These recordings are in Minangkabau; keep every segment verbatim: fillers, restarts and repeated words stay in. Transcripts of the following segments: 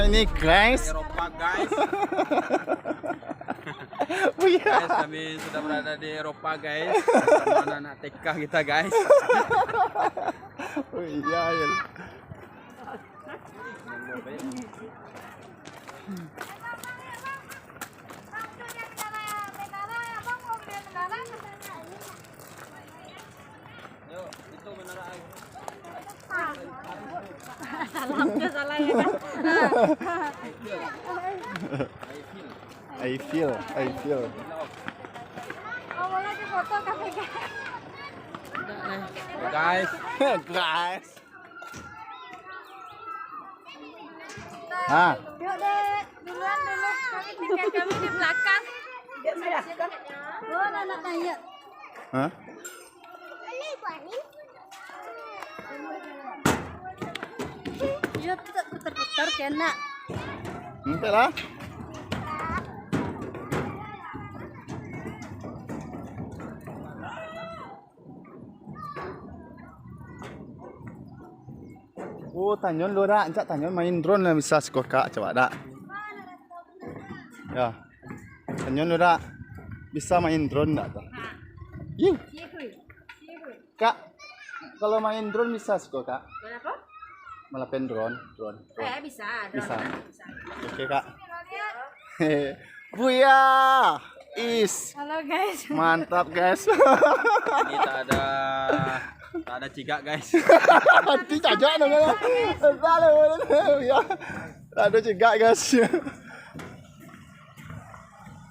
Ini, guys. Eropa, guys. Oh, iya. Guys, kami sudah berada di Eropa, guys. Sama anak-anak T K kita, guys. Oh, iya, iya. Salah, tu salah, ya kan? Eiffel, Eiffel. Awalnya di foto kafe, guys. Guys. Ha. Yuk, Dek. Duluan dulu. Kami, kami di belakang. Oh, anak-anak, yuk. Ha? Iyo, tu tak putar-putar, kena. Entahlah. Oh, tanyon lu dak, encak tanyon main drone lah bisa siko kak, coba dak? Ya. Tanyon lu dak, bisa main drone dak tu? Ih. Kak, kalau main drone bisa siko kak? Main apa? Malapen drone, drone, drone. Eh, bisa, drone. Bisa. Bisa. Oke, Kak. Buya. Is. Halo, guys. Mantap, guys. Ini tak ada, tak ada cigak, guys. Nanti cajak namanya. Salah, ya. Tak ada cigak, guys.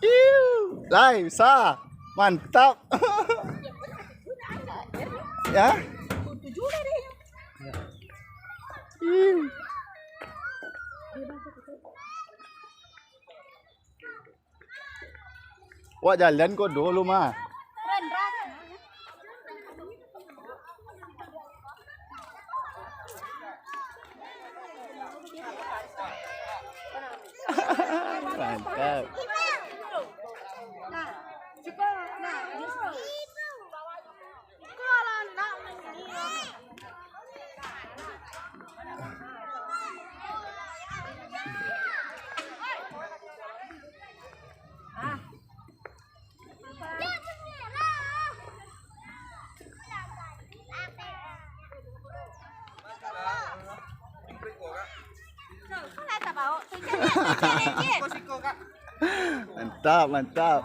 Iu. Lai, bisa. Mantap. Ya. Iu. Wak jalan ko dulu mah. Mantap. Mantap, mantap.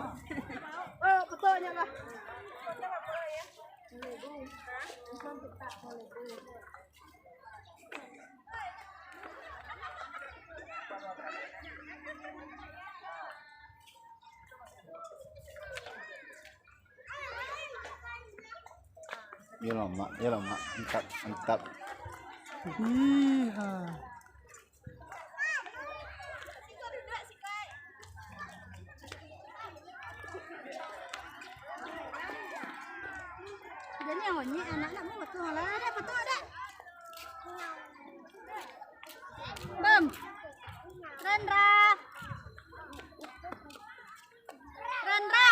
Yo lah, Mak. Yo lah, Mak. Mantap, mantap. Iha. Jadi yang onyek anak nak mau betul lah, ada betul ada. Bam. Rendra. Rendra.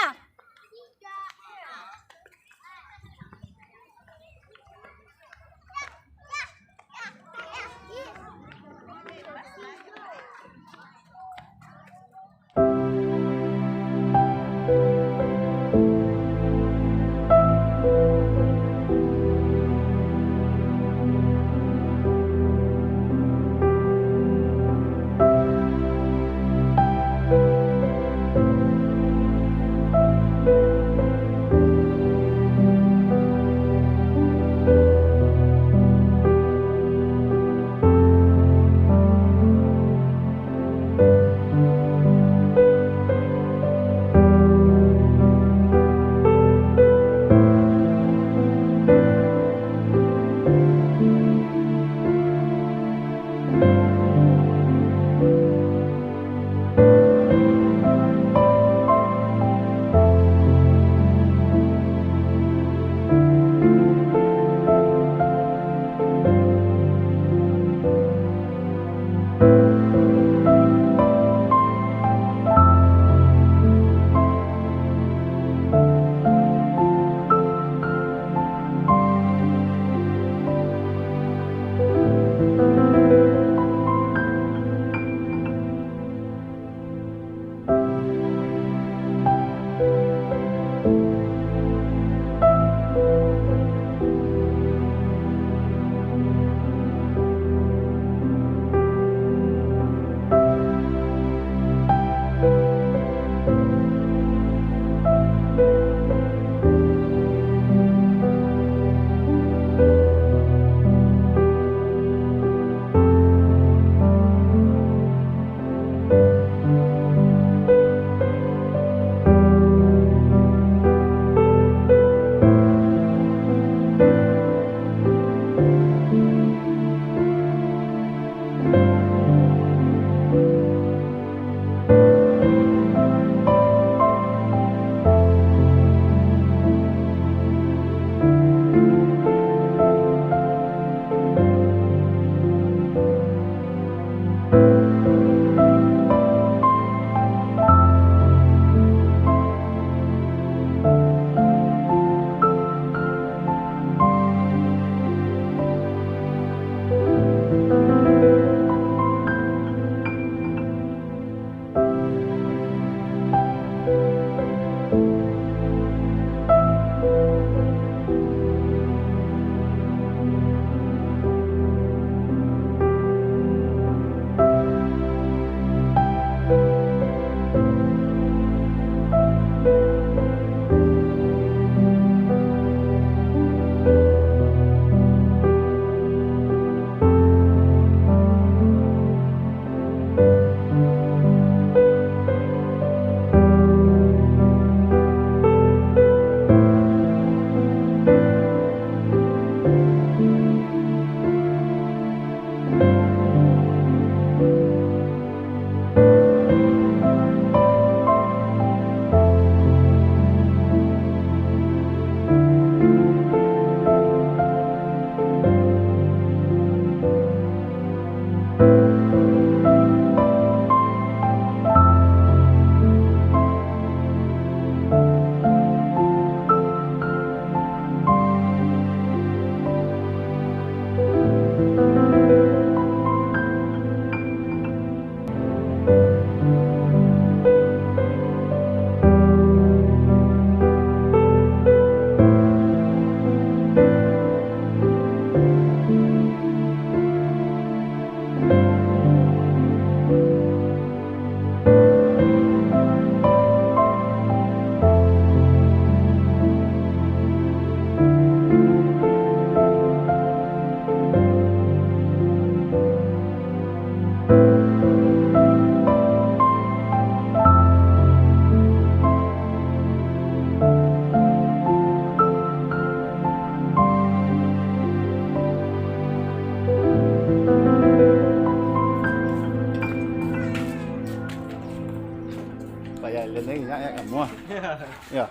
Ya.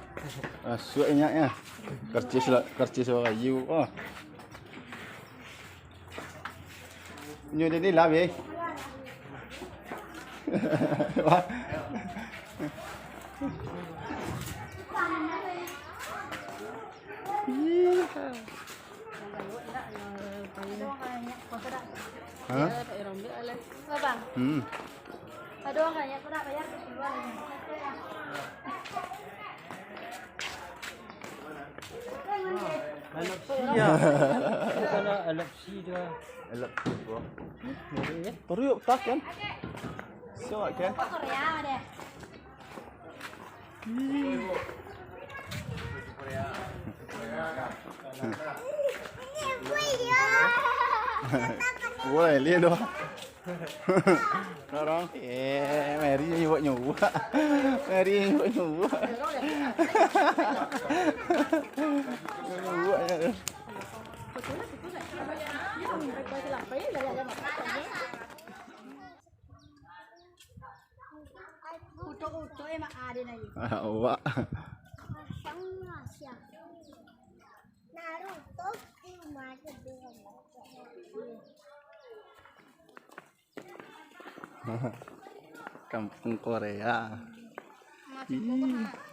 Masuak inyak ya. Karcis lah, karcis warayu. Oh. Nyo jadi lah, be. Wah. Hah? Hmm. Anak sia. Anak, anak sia dia. Anak sia. Baru yuk, tas kan? Siap kan? Woi, lihat doh. Orang, eh, Mary nyuwak-nyuwak. Mary nyuwak-nyuwak. Nyuwak-nyuwak. Utok-utok eh, mak ade nai. Awak. Naruto cuma gede. Kampung Korea. Ih.